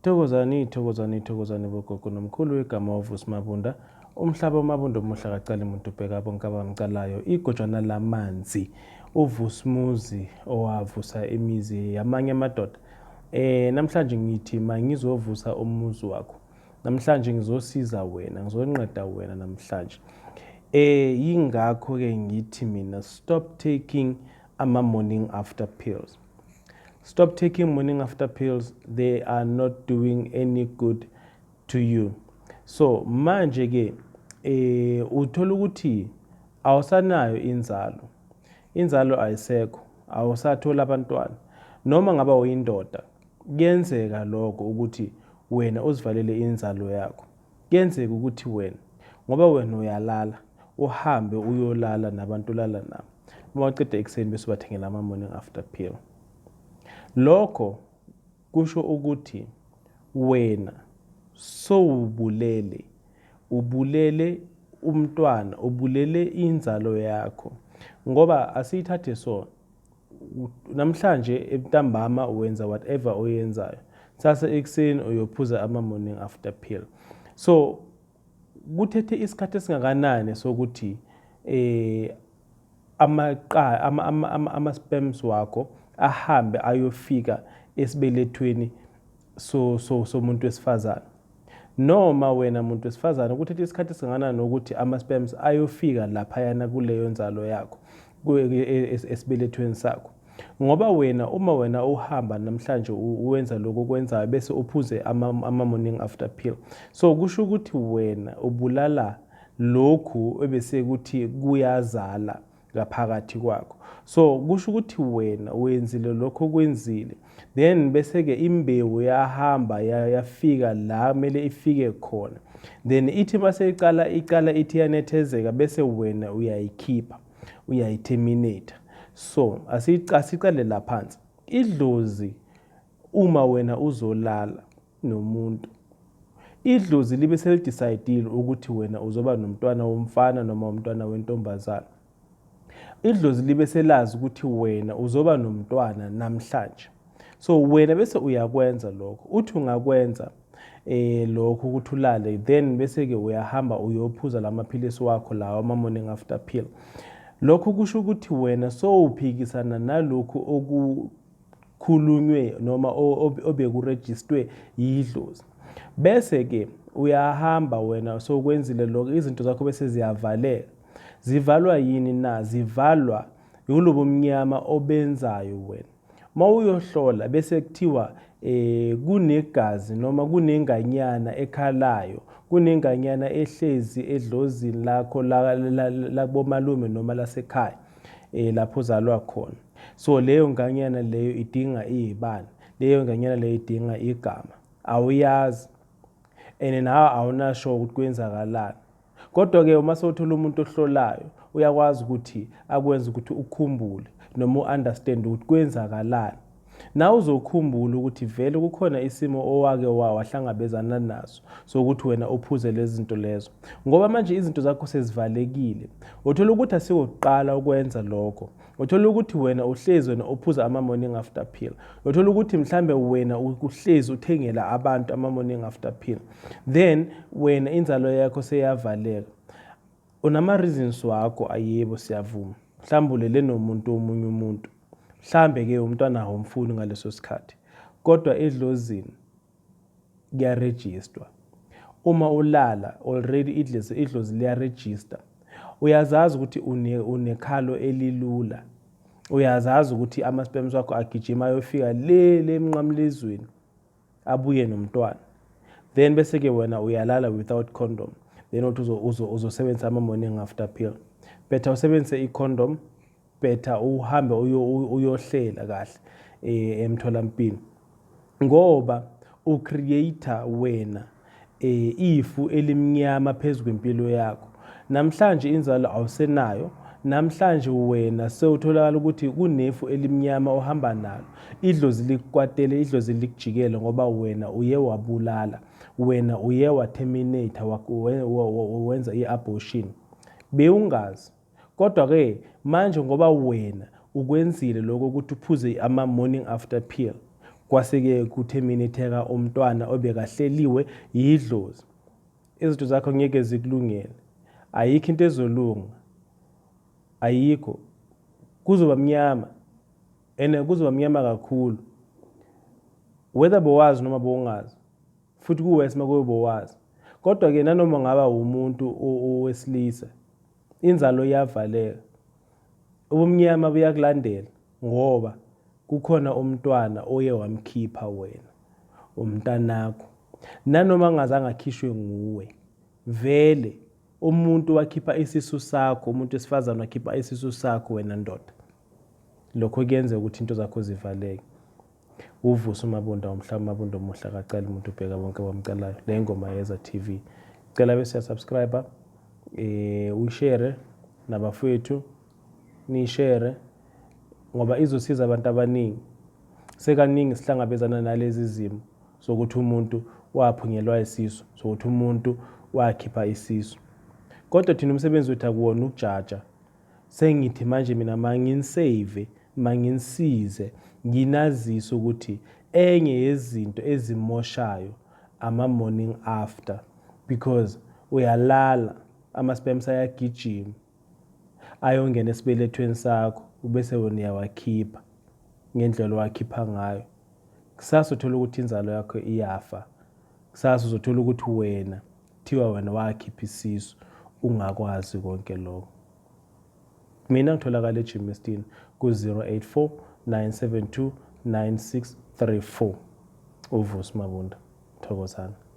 Thokozani, thokozani, thokozani bogogo nomkhulu. Igama uVusi Mabunda. Umhlaba uMabunda omuhle akacali muntu, ubheka bonke abamcalayo. Igojwana lamanzi, uVusimuzi owavusa imizi yamanye amadoda. Namhlanje ngithi mangizovusa umuzi wakho. Namhlanje ngizosiza wena, ngizonqeda wena namhlanje. Yingakho ke ngithi mina, stop taking ama morning after pills. Stop taking morning after pills, they are not doing any good to you. So manje ke uthola ukuthi awusanayo inzalo. Inzalo ayisekho, awusathola abantwana. Noma ngaba uyindoda, kuyenzeka lokho ukuthi wena uzivalele inzalo yakho. Kuyenzeka ukuthi wena, ngoba wena uyalala, uhambe uyolala nabantu olala nabo. Uma uqeda ekuseni bese ubathengela ama-morning after pill. Lokho kusho ukuthi wena sowubulele, ubulele umntwana, ubulele inzalo yakho. Ngoba asiyithathe so, namhlanje entambama wenza whatever oyenzayo, sasa ekuseni uyophuza ama-morning after pill. So kuthethe isikhathi esingakanani sokuthi amaqa ama sperms wakho ahambe ayofika esibelethweni so somuntu wesifazane, noma wena muntu wesifazane kuthethe isikhathi esingakanani ukuthi ama-sperms ayofika laphayana kuleyo nzalo yakho esibelethweni sakho? Ngoba wena, uma wena uhamba namhlanje uwenza lokho okwenzayo bese uphuze ama-morning after pill, so kusho ukuthi wena ubulala lokhu ebese kuthi kuyazala ngaphakathi kwakho. So kusho ukuthi wena wenzile lokho okwenzile, then bese-ke imbewu yahamba yafika la kumele ifike khona, then ithi mase icala icala ithi iyanethezeka, bese wena uyayikhipha, uyayiterminate. So asicale la phansi. Idlozi, uma wena uzolala nomuntu, idlozi libe selidecide ukuthi wena uzoba nomntwana womfana noma umntwana wentombazana. Idlozi libe selazi ukuthi wena uzoba nomntwana namhlanje. So wena bese uyakwenza lokho, uthi ungakwenza lokho ukuthi ulale, then bese ke uyahamba uyophuza lamaphilisi wakho lawa, ama morning after pill. Lokho kusho ukuthi wena sowuphikisana nalokhu okukhulunywe noma obekurejistwe yidlozi. Bese ke uyahamba wena, sokwenzile lokho, izinto zakho bese ziyavaleka. Zivalwa yini na? Zivalwa yilobo mnyama obenzayo wena. Mawuyohlola bese kuthiwa kunegazi noma kunenganyana ekhalayo, kunenganyana ehlezi edlozini lakho lakubomalume noma lasekhaya lapho uzalwa khona. So leyo nganyana leyo idinga izibani, leyo nganyana leyo idinga igama. Awuyazi and nawe awunasho ukuthi kwenzakalani. Kodwa-ke uma sewuthola umuntu ohlolayo, uyakwazi ukuthi akwenze ukuthi ukhumbule noma u-understand ukuthi kwenzakalani. Nawe uzokhumbula ukuthi vele kukhona isimo owake wahlangabezana naso sokuthi wena uphuze lezi zinto lezo, ngoba manje izinto zakho sezivalekile. Uthola ukuthi asikokuqala ukwenza lokho. Uthola ukuthi wena uhlezi wena uphuza ama-morning after pill. Uthola ukuthi mhlambe wena uhlezi uthengela abantu ama-morning after pill, then wena inzalo yakho seyavaleka. Unama-reasons wakho, ayebo, siyavuma, mhlawumbe ulele nomuntu omunye umuntu, mhlambe-ke umntwana awumfuni ngaleso sikhathi, kodwa edlozini kuyarejistwa. Uma ulala already idlozi liyarejista. Uyazazi ukuthi unekhalo elilula, uyazazi ukuthi ama-sperms wakho agijima ayofika le le emnqamlezweni, abuye nomntwana, then bese-ke wena uyalala without condom, then uthi uzosebenzisa ama-morning after pill. Better usebenzise i-condom, better uhambe uyohlela kahle emtholampilo, ngoba ucreate wena ifu elimnyama phezu kwempilo yakho. Namhlanje inzalo awusenayo. Namhlanje wena sewutholakala ukuthi kunefu elimnyama ohamba nalo. Idlozi likukwatele, idlozi likujikele, ngoba wena uye wabulala, wena uye waterminate, wenza i-abortion bewungazi. Kodwa-ke manje ngoba wena ukwenzile lokho ukuthi uphuze ama-morning after pill, Kwase-ke kutheminitheka umntwana obekahleliwe yidlozi. Izinto zakho ngeke zikulungele. Ayikho into ezolunga. Ayikho. Kuzoba mnyama. And kuzoba mnyama kakhulu. Whether bowazi noma bowungazi. Futhi kuwesi makube bowazi. Kodwa ke nanoma ngaba umuntu owesilisa inzalo iyavaleka. Ubumnyama buyakulandela ngoba kukhona umntwana oye wamkhipha wena umntanakho nanoma angazange akhishwe nguwe vele umuntu wakhipha isisu sakho umuntu wesifazane wakhipha isisu sakho wena ndoda lokho kuyenza ukuthi into zakho zivaleke uvuse umabunda umhlaba umabunda omuhle akacela umuntu ubheka bonke abamcelayo le ngoma yeza TV cela bese uyasubscribe eh uyishare nabafowethu niyishare ngoba izosiza abantu abaningi sekaningi sihlangabezana nalezi zimo sokuthi umuntu waphunyelwa isisu sokuthi umuntu wakhipha isisu kodwa thina umsebenzi wethu akuwona ukujaja sengithi manje mina manginisave manginisize nginazise ukuthi enye yezinto ezimoshayo ama-morning after because uyalala ama-sperms ayagijima ayongena esibelethweni sakho ubese wena uyawakhipha ngendlela owakhipha ngayo kusasa uthola ukuthi inzalo yakho iyafa kusasa uzothola ukuthi wena kuthiwa wena wakhipha isisu ungakwazi konke lokho mina ngitholakala eGermiston ku-084 972 9634 uVusi Mabunda thokozana.